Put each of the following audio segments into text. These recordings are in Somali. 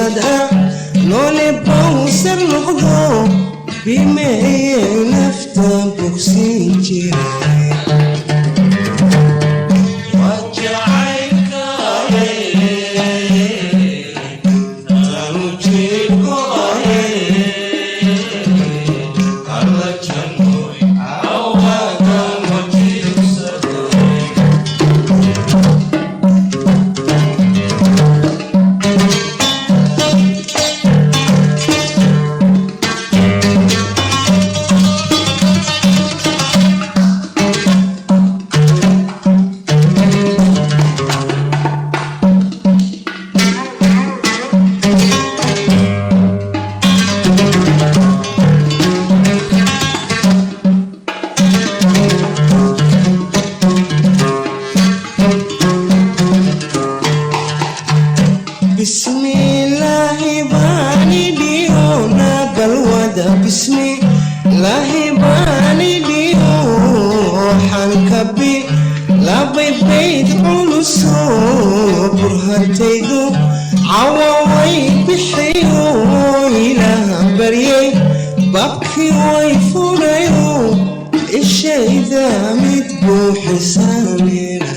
Bowsada noole bowsar noqdo, bimeeye nafta bogsiin jiray. Bismillaahi baani dhiyona balwada, bismillaahi baani dhiyo. Waxaan ka bilaabay bayd culuso, burhantaydu cawa way bixiyo. Ilaah baryay, baabkii way furayo, ishayda mid buu xisaanelay.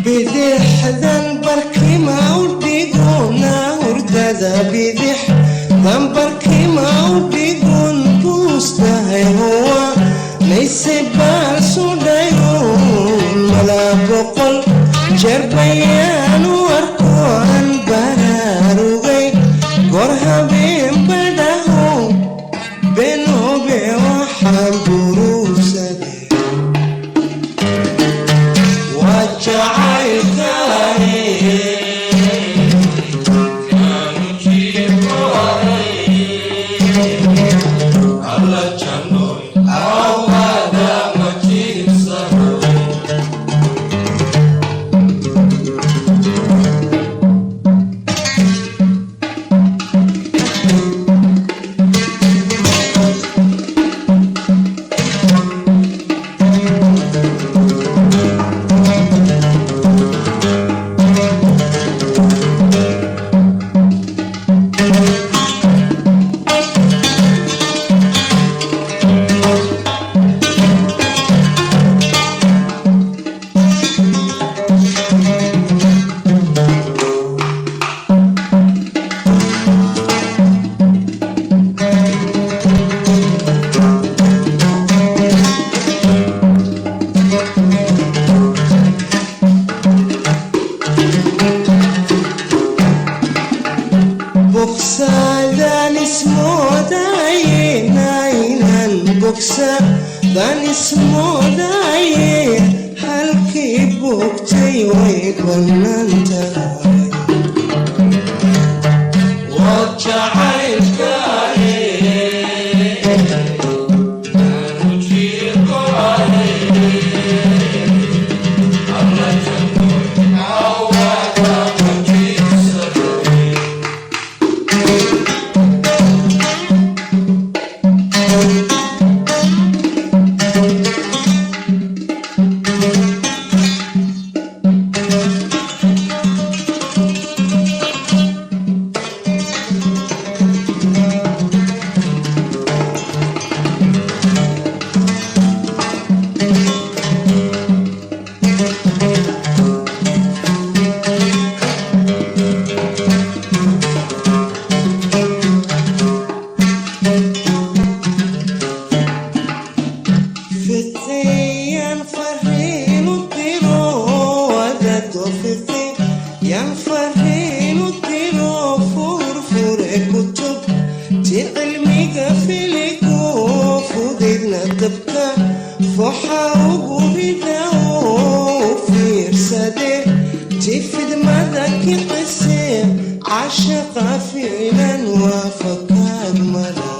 Bidixdan barkima u dhigona hurdada, bidixdan barkima u dhigon, buustahay huwa mayse baal sudhayo. Mala 100 jeer bayaan u arko, aan baraarugay goor habeen badhaho. Benoobe waxaan buruusaday. Bogsaadaan ismoodaye naynan, bogsaadaan ismoodaye, halkii bogtay way bannaan tahay. Fiqiyaan fariin u diro wadaado, fiqiyaan fariin u diro, furfure kutub ti cilmiga filigo, fudidna dabka foxa ugu rida oo fiirsade ti fidmada kicise, cashaqa fiilan waa fakaad mala.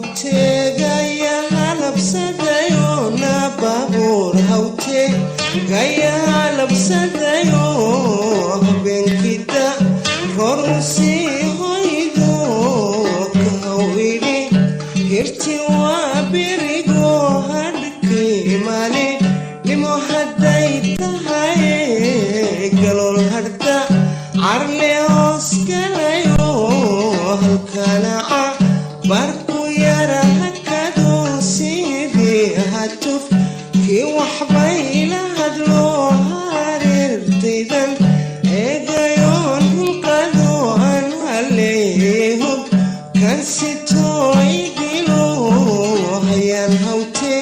Hawteegaya halabsadayo na baabuur, hawteegaya halabsadayo, habeenkida roor usii hoydo, kahawidhi hirti waa berigo, hadhkii maali nimo hadday tahay, galool hadhda carle hoos galayo, halkanaca barku yara hakado, sidii hatuf kii waxbay la hadlo, hareertaydan eegayoon hulqado, aan haleehog kan sitooydilo, hayaan hawte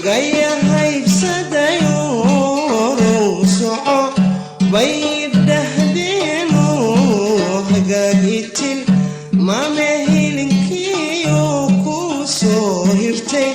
gaya haybsadayo, row soco bay dhahdeeno, hagaagitil maame hilinkiyo ku soo hirtay.